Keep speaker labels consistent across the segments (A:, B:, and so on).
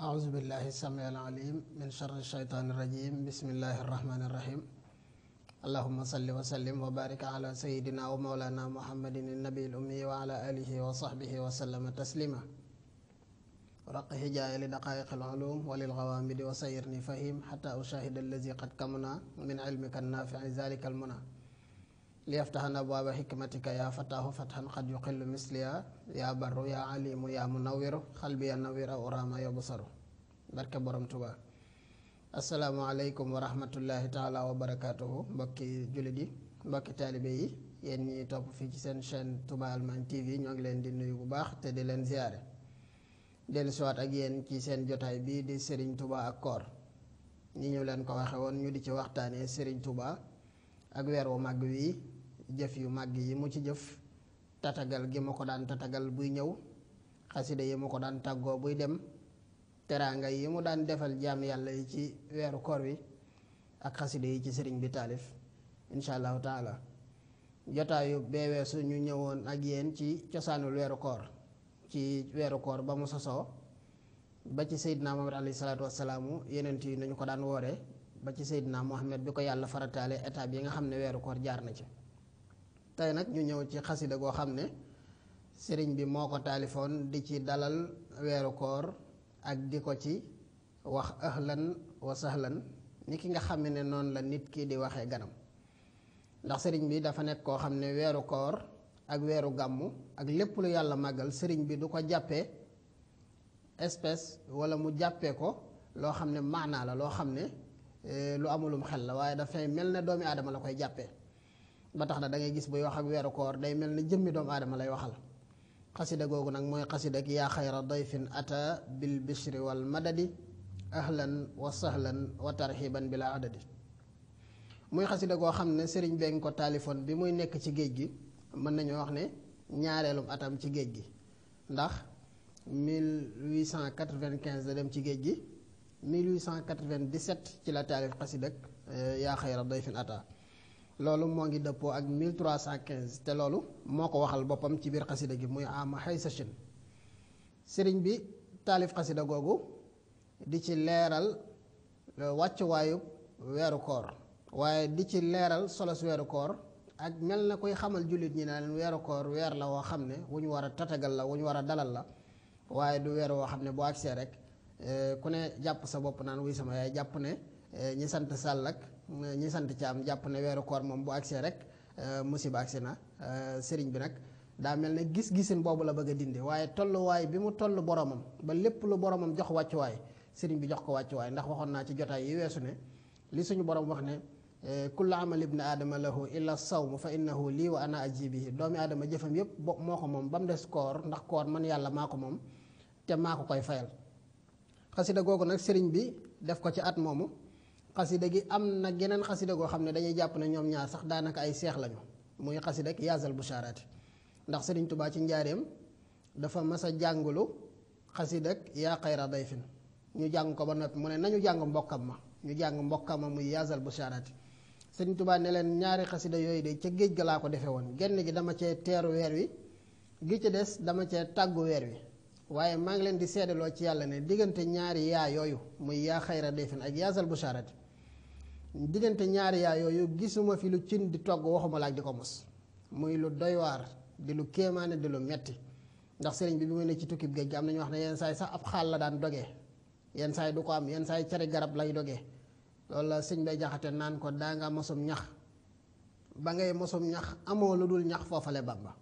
A: أعوذ بالله السميع العليم من شر الشيطان الرجيم بسم الله الرحمن الرحيم اللهم صل وسلم وبارك على سيدنا ومولانا محمد النبي الأمي وعلى آله وصحبه وسلم تسليما رق هجاء لدقائق العلوم وللغوامد وسيرني فهيم حتى أشاهد الذي قد كمنا من علمك النافع ذلك المنى ليفتحنا أبواب حكمتك يا فتاه فتحا قد يقل مثلها يا بر يا عليم يا منور قلبي النوير أراما يبصر barke borom Tuba asalaamaaleykum wa rahmatullahi taala wa barakaatuhu mbokki jullit yi mbokki taalibe yi yéen ñi topp fii ci seen chaîne Touba Allemagne TV ñoo ngi leen di nuyu bu baax te di leen ziyaare dellu siwaat ak yéen ci seen jotaay bi di Serigne Touba ak koor ñi ñu leen ko waxe woon ñu di ci waxtaanee Serigne Touba ak weer wu màgg wi jëf yu màgg yi mu ci jëf tatagal gi ma ko daan tatagal buy ñëw xasida yi mu ko daan tàggoo buy dem teraanga yi mu daan defal jaam yàlla yi ci weeru koor wi ak xasida yi ci sëriñ bi taalif insha allahu taala jotaayu bee weesu ñu ñëwoon ak yéen ci cosaanul weeru koor ci weeru koor ba mu sosoo ba ci Seydina Muhammad alayhi salaatu wassalaamu yenent yi nañu ko daan woore ba ci Seydina Muhammad bi ko yàlla farataale étape yi nga xam ne weeru koor jaar na ci tey nag ñu ñëw ci xasida goo xam ne sëriñ bi moo ko taalifoon di ci dalal weeru koor ak di ko ci wax ahlan wa sahlan ni ki nga xam ne noonu la nit ki di waxee ganam ndax sëriñ bi dafa nekk koo xam ne weeru koor ak weeru gàmmu ak lépp lu yàlla màggal sëriñ bi du ko jàppee espèce wala mu jàppee ko loo xam ne maanaa la loo xam ne lu amulum xel la waaye dafay mel ne doomi aadama la koy jàppee ba tax na da ngay gis buy wax ak weeru koor day mel ne jëmmi doomu aadama lay waxal xasida googu nag mooy xasida ak yaa xayra dayfin ata bil bishri wal madadi ahlan wa sahlan wa tarxiban bila adadi muy xasida goo xam ne sëriñ beeg ko taalifoon bi muy nekk ci géej gi mën nañu wax ne ñaareelum atam ci géej gi ndax 1895 la dem ci géej gi 1897 ci la taalif xasida ak yaa xayra dayfin ata loolu moo ngi dëppoo ak 1315 te loolu moo ko waxal boppam ci biir xasida gi muy ama xaysachin sëriñ bi taalif xasida googu di ci leeral wàccuwaayu weeru koor waaye di ci leeral solos weeru koor ak mel na koy xamal jullit ñi ne leen weeru koor weer la woo xam ne wu ñu war a tatagal la wu ñu war a dalal la waaye du weer woo xam ne boo agsee rek ku ne jàpp sa bopp naan wuy sama yaay jàpp ne ñi sant Sàll ak ñi sant Caam jàpp ne weeru koor moom bu agsee rek musiba agsi na sëriñ bi nag daa mel ne gis-gisin boobu la bëgg a dindi waaye tolluwaay bi mu toll boromam ba lépp lu boromam jox wàccuwaay sëriñ bi jox ko wàccuwaay ndax waxoon naa ci jotaay yi weesu ne li suñu borom wax ne kullu amal ibni aadama lahu illa sawm fa innahu lii wa ana ajibihi doomi aadama jëfam yépp moo ko moom ba mu des koor ndax koor man yàlla maa ko moom te maa ko koy fayal xasida googu nag sëriñ bi def ko ci at moomu xasida gi am na geneen xasida goo xam ne dañuy jàpp ne ñoom ñaar sax daanaka ay seex lañu muy xasida ak yaasal bushaaraati ndax sëriñ Tubaa ci njaareem dafa mas a jàngulu xasida ak yaa xayra dayfin ñu jàng ko ba noppi mu ne nañu jàng mbokkam ma muy yaasal bushaaraati sëriñ Tubaa ne leen ñaari xasida yooyu de ca géej ga laa ko defe woon genn gi dama cee teeru weer wi gi ci des dama cee tàggu weer wi waaye maa ngi leen di seedaloo ci yàlla ne diggante ñaari yaa yooyu muy yaa xayra dayfin ak yaasal bushaaraati diggante ñaari yaa yooyu gisuma fi lu cin di togg waxuma laak di ko mos muy lu doy waar di lu kéemaane di lu metti ndax sëriñ bi muy ne ci tukkib géej gi am nañu wax ne yenn saay sax ab xaal la daan dogee yenn saay du ko am yenn saay cari garab lay dogee loolu la sëñ bay jaxate naan ko daa nga mosum ñax ba ngay mosum ñax amoo lu dul ñax foofale Bàmba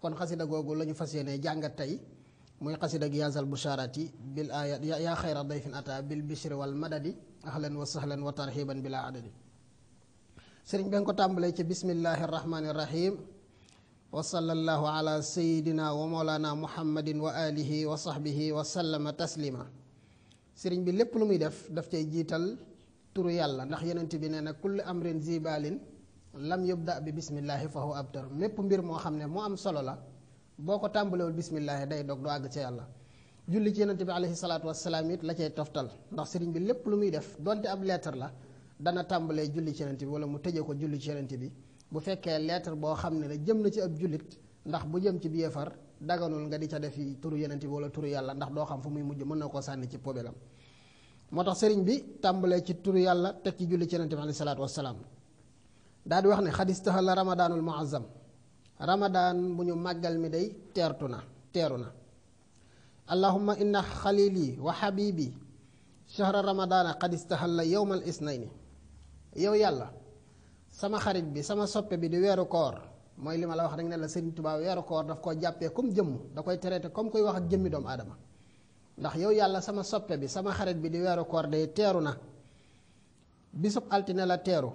A: kon xasida googu la ñu fas yéene jàngat tey muy xasida ak yaasal bushaaraati bil ayat yaa xayra dayfin ata bil bishri wal madadi ahlan wa sahlan wa tarxiban bila adadi sëriñ bi nga ko tàmbalee ci bismillahi rahmani rahim wa sallallahu ala sayidina wa mawlana muhammadin wa alihi wa sahbihi wa sallama taslima sëriñ bi lépp lu muy daf cay jiital turu yàlla ndax yenent bi nee na kulli amrin zibalin lam yubda bi bismillahi fa huwa abtar mépp mbir moo xam ne moo am solo la boo ko tàmbalewul bismillahi day dog du àgg ca yàlla julli ci yenent bi alayhi salaatu wassalaam it la cay toftal ndax sëriñ bi lépp lu muy def donte ab lettre la dana tàmbalee julli ci yenent bi wala mu tëje ko julli ci yenent bi bu fekkee lettre boo xam ne la jëm na ci ab jullit ndax bu jëm ci bi yéefar daganul nga di ca def turu yenent bi wala turu yàlla ndax doo xam fu muy mujj mën na koo sànni ci pobelam moo tax sëriñ bi tàmbalee ci turu yàlla teg ci julli ci yenent bi alayhi salaatu wassalaam daal di wax ne xadistaha la ramadaanul muazzam ramadaan bu ñu màggal mi day teeru na allahumma inna xalili wa xabibi shahra ramadaana xadistaha la yowmal isnayni yow yàlla sama xarit bi sama soppe bi di weeru koor mooy li ma la wax rek ne la Sëriñ Tuubaa weeru koor daf koo jàppee comme jëmm da koy traité comme koy wax ak jëmmi doomu aadama ndax yow yàlla sama soppe bi sama xarit bi di weeru koor day teeru na bisub altine la teeru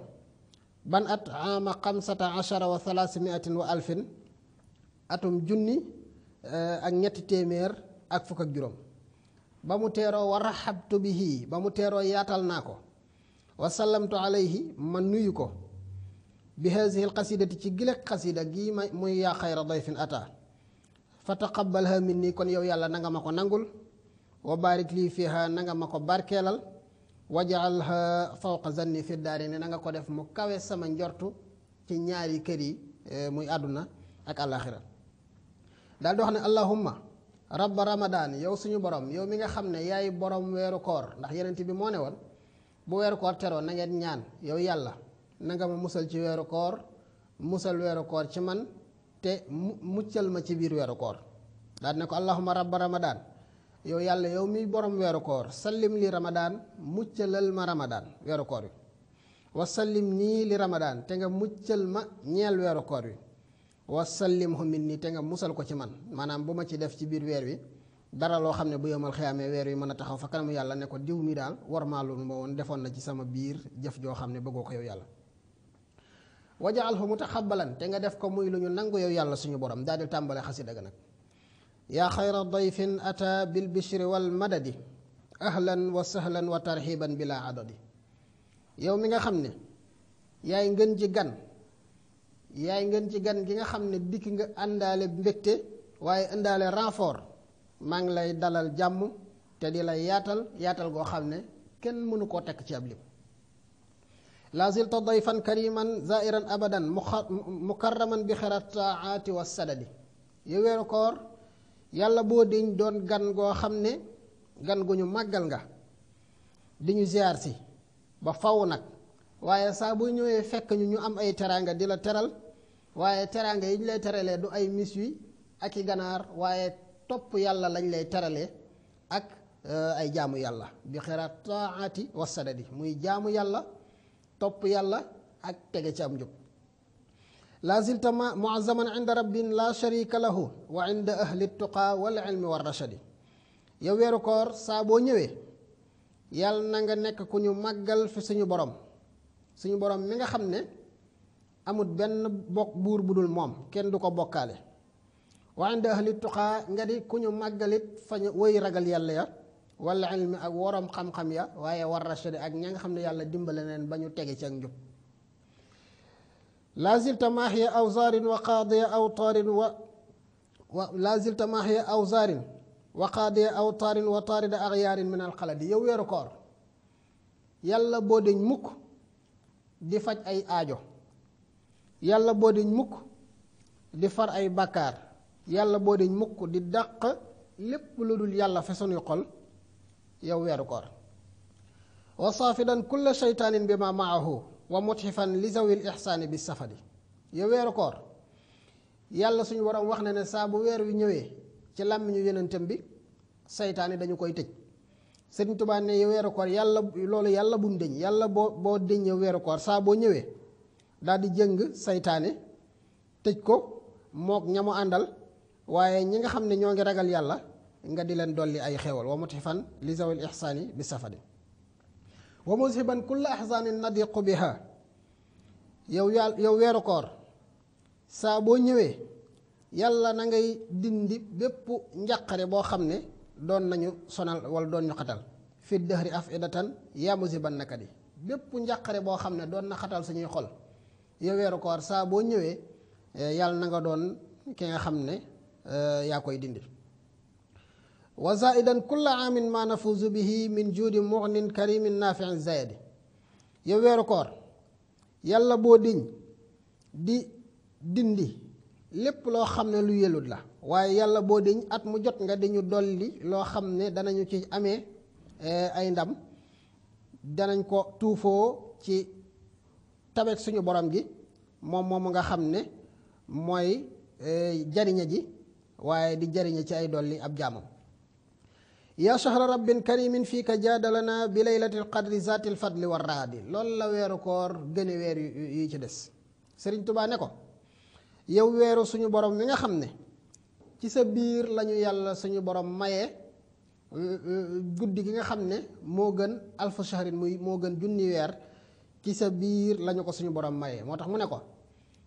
A: ban at ama xamsata achara wa thalaasimiatin wa alfin atum junni ak ñetti téeméer ak fukk ak juróom ba mu teeroo wa raxabtu bihi ba mu teeroo yaatal naa ko wa sallamtu alayhi ma nuyu ko bi haadihi alqasidati ci gilek xasida gii ma muy yaa xayra dayfin ata fa taqabbalha minni kon yow yàlla na nga ma ko nangul wa barik lii fiha na nga ma ko barkeelal wajaalha fawqa zanni fi daari ne na nga ko def mu kawe sama njortu ci ñaari kër yi muy àdduna ak àllaaxira daal di wax ne allahumma rabba ramadaan yow suñu borom yow mi nga xam ne yaay borom weeru koor ndax yenent bi moo ne woon bu weeru koor teroo na ngeen ñaan yow yàlla na nga ma musal ci weeru koor musal weeru koor ci man te muccal ma ci biir weeru koor daal di ne ko allahumma rabba ramadaan yow yàlla yow mi borom weeru koor sallim li ramadaan muccalal ma ramadaan weeru koor wi wa sallim nii li ramadaan te nga muccal ma ñeel weeru koor wi wa sallimhu minni te nga musal ko ci man maanaam bu ma ci def ci biir weer wi dara loo xam ne bu yomal xiyaamee weer wi mën a taxaw fa kanamu yàlla ne ko diw mi daal war maalul ma woon defoon na ci sama biir jëf joo xam ne bëggoo ko yow yàlla wajaalhu mutaxabbalan te nga def ko muy lu ñu nangu yow yàlla suñu borom daal di tàmbale xasida ga nag yaa xayra dayfin ata bil bishri wal madadi ahlan wa sahlan wa tarxiban bila adadi yow mi nga xam ne yaay ngën ci gan gi nga xam ne dikk nga àndaale mbégte waaye àndaale renfort maa ngi lay dalal jàmm te di lay yaatal goo xam ne kenn mënu koo tekk ci ab lim la zilta dayfan kariman zairan abadan mukarraman bi xerat taati wa sadadi yow weeru koor yàlla boo diñ doon gan goo xam ne gan gu ñu màggal nga di ñu ziar si ba faw nag waaye saa bu ñëwee fekk ñu am ay teraanga di la teral waaye teraanga yi ñu lay teralee du ay mis wi ak i ganaar waaye topp yàlla lañ lay teralee ak ay jaamu yàlla bi xiraat taati wa sadadi muy jaamu yàlla topp yàlla ak tege ci am njub la zilta muazzaman inda rabbin la sharika lahu wa inda ahli tuqa wal ilmi war rashadi yow weeru koor saa boo ñëwee yàlla na nga nekk ku ñu màggal fi suñu borom mi nga xam ne amut benn buur bu dul moom kenn du ko bokkaale wa inda ahli tuqa nga di ku ñu màggalit fa ñu woy ragal yàlla ya wal ilmi ak worom xam-xam ya waaye war rashadi ak ña nga xam ne yàlla dimbale neen ba ñu tege ci ak njub la zilta maaxiya awzaarin wa qaadiya awtaarin la zilta maaxiya awzaarin wa qaadiya awtaarin wa taarida axyaarin min alxaladi yow weeru koor yàlla boo deñ mukk di faj ay aajo yàlla boo deñ mukk di far ay bàkkaar yàlla boo deñ mukk di dàq lépp lu dul yàlla fa sunuy xol yow weeru koor wa saafidan kulla shaytaanin bi ma maahu wa mutxifan li zawil ixsaani bi safadi yow weeru koor yàlla suñu borom wax na ne saa bu weer wi ñëwee ci làmmiñu yonentam bi saytaani dañu koy tëj Sëriñ Tuubaa ne yow weeru koor yàlla bu mu deñ yàlla boo deñ yow weeru koor saa boo ñëwee daal di jëng saytaane tëj ko mook ñamu àndal waaye ñi nga xam ne ñoo ngi ragal yàlla nga di leen dolli ay xewal wa mutxifan li zawil ixsaani bi safadi wa mushiban kulla ahzanin nadiqu biha yow weeru koor saa boo ñëwee yàlla na ngay dindi bépp njàqare boo xam ne doon nañu sonal wala doon ñu xatal fi dëhri afidatan yaa musiban nakadi bépp njàqare boo xam ne doon na xatal suñuy xol yow weeru koor saa boo ñëwee yàlla na nga doon ki nga xam ne yaa koy dindi wa zaidan kulla aamin ma nafuuzu bihi min juudi mugnin karimin naafiin zayadi yow weeru koor yàlla boo diñ di dindi lépp loo xam ne lu yëlut la waaye yàlla boo diñ at mu jot nga di ñu dolli loo xam ne danañu ci amee ay ndam danañ ko tuufoo ci tabeek suñu borom gi moom moomu nga xam ne mooy jariña ji waaye di jariña ci ay dolli ab jaamam yaa shahra rabbin karimin fii ka jaadalana bi laylatil qadri zaatil fadli war raadi loolu la weeru koor gëne weer yi ci des Sëriñ Tuubaa ne ko yow weeru suñu borom mi nga xam ne ci sa biir lañu yàlla suñu borom maye guddi gi nga xam ne moo gën alfu shahrin muy moo gën junni weer ci sa biir lañu ko suñu borom maye moo tax mu ne ko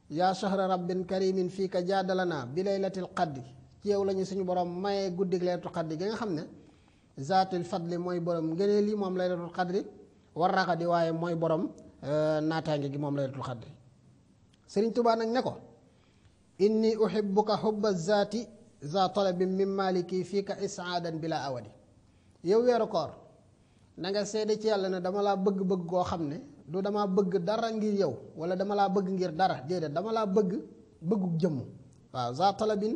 A: yaa shahra rabbin karimin fii ka jaadalana bi laylatil qadri ci yow lañu suñu borom maye guddi laylatul qadri gi nga xam ne zaatil fadli mooy borom ngëneel yi moom laylatul qadri war raxadi waaye mooy borom naataange gi moom laylatul qadri Sëriñ Tuubaa nag ne ko inni uhibbuka hubba zaati za talabin min maliki fii ka isaadan bila awadi yow weeru koor na nga seede ci yàlla ne dama laa bëgg-bëgg goo xam ne du dama bëgg dara ngir yow wala dama laa bëgg ngir dara déedéet dama laa bëggug jëmm waaw za talabin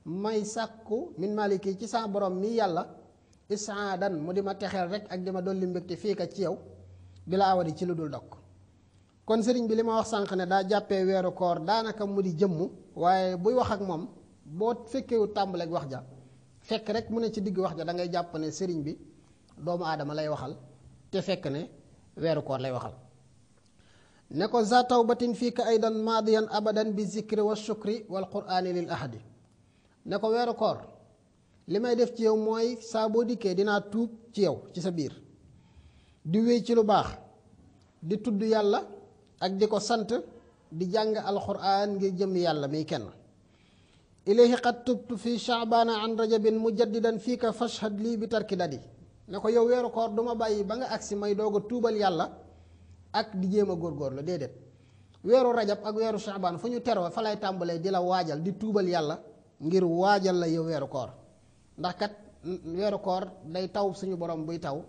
A: may sàkku min maliki ci sa borom mi yàlla isaadan mu di ma texeel rek ak di ma dolli mbégte fii ka ci yow bila awadi ci lu dul dokk kon sëriñ bi li ma wax sànq ne daa jàppee weeru koor daanaka mu di jëmm waaye buy wax ak moom boo fekkewu tàmbaleeg wax ja fekk rek mu ne ci digg wax ja da ngay jàpp ne sëriñ bi doomu aadama lay waxal te fekk ne weeru koor lay waxal ne ko za tawbatin fii ka aydan maadiyan abadan bi zikri wa shukri wal qur'ani lil ahadi ne ko weeru koor li may def ci yow mooy saa boo dikkee dinaa tuub ci yow ci sa biir di wéy ci lu baax di tudd yàlla ak di ko sant di jàng alquran ngir jëm yàlla miy kenn ilayhi qad tubtu fi shaabaana an rajabin mujaddidan fii ka fashhad lii bi tarki dadi ne ko yow weeru koor duma bàyyi ba nga agsi may doog a tuubal yàlla ak di jéem a góorgóorlu déedéet weeru rajab ak weeru shaabaan fu ñu teroo fa lay tàmbalee di la waajal di tuubal yàlla ngir waajal la yow weeru koor ndax kat weeru koor day taw suñu borom buy taw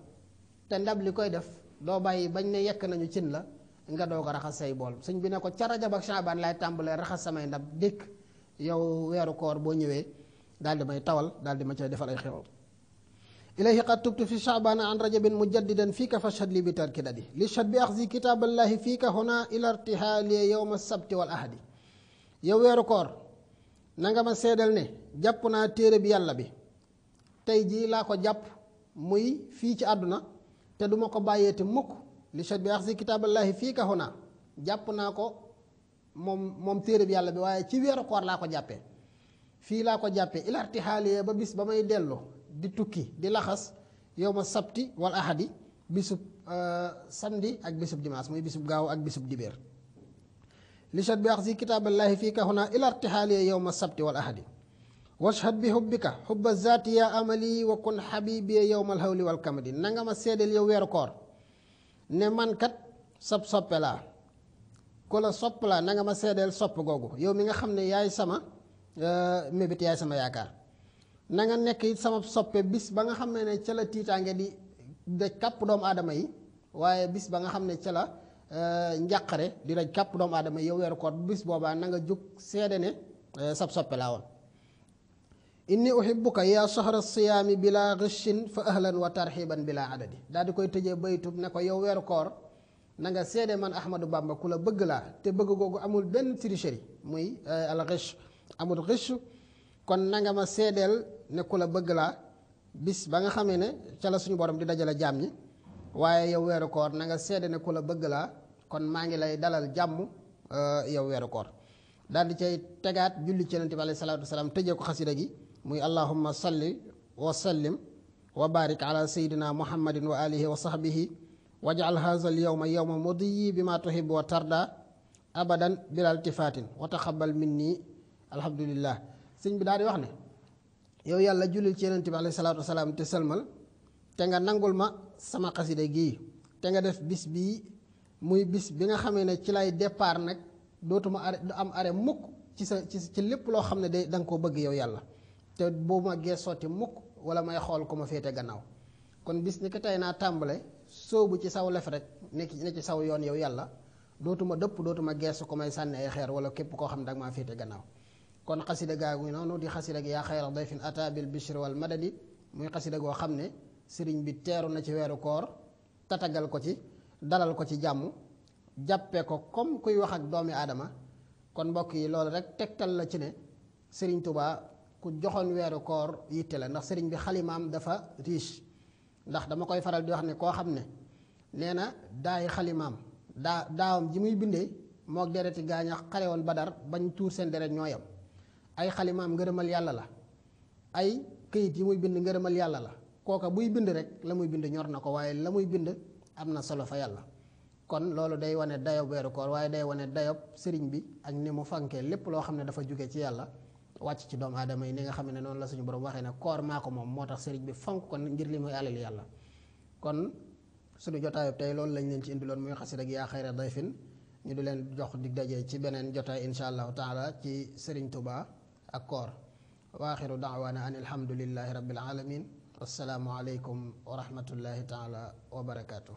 A: te ndab li koy def doo bàyyi bañ ne yekk nañu cin la nga doog a raxas say bool sëñ bi ne ko ca rajab ak shaabaan lay tàmbalee raxas samay ndab dikk yow weeru koor boo ñëwee daal di may tawal daal di ma cay defal ay xewal ilayhi qad tubtu fi shaabaana an rajabin mujaddidan fii ka fashhad li bi tarki dadi li shad bi axzi kitaaballahi fii ka huna ila irtihaali yowma sabti wal ahadi yow weeru koor na nga ma seedal ne jàpp naa téere bi yàlla bi tey jii laa ko jàpp muy fii ci àdduna te duma ko bàyyeeti mukk li shad bi axzi kitaaballahi fii ka huna jàpp naa ko moom téere bi yàlla bi waaye ci weeru koor laa ko jàppee fii laa ko jàppee ila irtihaali ba bis ba may dellu di tukki di laxas yow ma sabti wal ahadi bisub samedi ak bisub dimanche muy bisub gaaw ak bisub dibéer li shad bi axzi kitaaballahi fii ka huna ila irtihaali yow ma sabti wal ahadi washhad bi hubbika hubba zaati ya amali wa kun habibi yow mal hawli wal kamadi na nga ma seedeel yow weeru koor ne man kat sab soppe laa ku la sopp laa na nga ma seedeel sopp googu yow mi nga xam ne yaay sama mébét yaay sama yaakaar na nga nekk it sama soppe bis ba nga xam ne ca la tiitaange di daj kàpp doomu aadama yi waaye bis ba nga xam ne ca la njàqare di daj kàpp doomu aadama yi yow weeru koor bis boobaa na nga jóg seede ne sab soppe laa woon inni uhibbuka yaa shahra siyaami bila ghishin fa ahlan wa tarxiban bila adadi daal di koy tëjee baytub ne ko yow weeru koor na nga seede man Ahmadou Bamba ku la bëgg laa te bëgg googu amul benn tricherie muy al ghish amul ghish kon na nga ma seedeel ne ku la bëgg laa bis ba nga xamee ne ca la suñu borom di dajale jaam ñi waaye yow weeru koor na nga seede ne ku la bëgg laa kon maa ngi lay dalal jàmm yow weeru koor daal di cay tegaat julli ci Yonent bi alayhi salaatu wasalaam tëjee ko xasida gi muy allahumma salli wa sallim wa barik ala sayyidina muhammadin wa alihi wa sahbihi waj'al hadha al yawma yawma mudiyi bima tuhibbu wa tarda abadan bila iltifaatin wa taqabbal minni alhamdulillah sëñ bi daal di wax ne yow yàlla jullil ci Yonent bi alayhi salaatu wasalaam te sëlmal te nga nangul ma sama xasida gii te nga def bis bii muy bis bi nga xamee ne ci lay départ nag dootuma are du am are mukk ci lépp loo xam ne da nga koo bëgg yow yàlla te boo ma gee sotti mukk wala may xool ko ma féete gannaaw kon bis ni ko tey naa tàmbale soobu ci saw lef rek ne ci saw yoon yow yàlla dootuma dëpp dootuma geesu ko may sànni ay xeer wala képp koo xam ne danga maa féete gannaaw kon xasida gaagu noonu di xasida gi yaa xayra dayfin ata bil bishri wal madadi muy xasida goo xam ne sëriñ bi teeru na ci weeru koor tatagal ko ci dalal ko ci jàmm jàppee ko comme kuy wax ak doomi aadama kon mbokk yi loolu rek tegtal la ci ne sëriñ Tuubaa ku joxoon weeru koor yitte la ndax sëriñ bi xalimaam dafa riche ndax dama koy faral di wax ne koo xam ne nee na daay xalimaam daawam ji muy bindee mook dereti gaaña xare woon Badar bañ tuur seen deret ñooyam ay xalimaam ngërëmal yàlla la ay këyit yi muy bind ngërëmal yàlla la kooka buy bind rek la muy bind ñor na ko waaye la muy bind am na solo fa yàlla kon loolu day wane dayob weeru koor waaye day wane dayob sëriñ bi ak ni mu fankee lépp loo xam ne dafa jóge ci yàlla wàcc ci doomu aadama yi ni nga xam ne noonu la suñu borom waxee ne koor maa ko moom moo tax sëriñ bi fonk ko ngir li muy alal yàlla kon suñu jotaayub tey loolu lañ leen ci indiloon muy xasida gi yaa xayra dayfin ñu di leen jox dig daje ci beneen jotaay insha allahu taala ci sëriñ Tuubaa ak koor wa axiru daawaana an alhamdulillahi rabbil alamin wassalaamu aleykum wa rahmatullahi taala wa barakaatu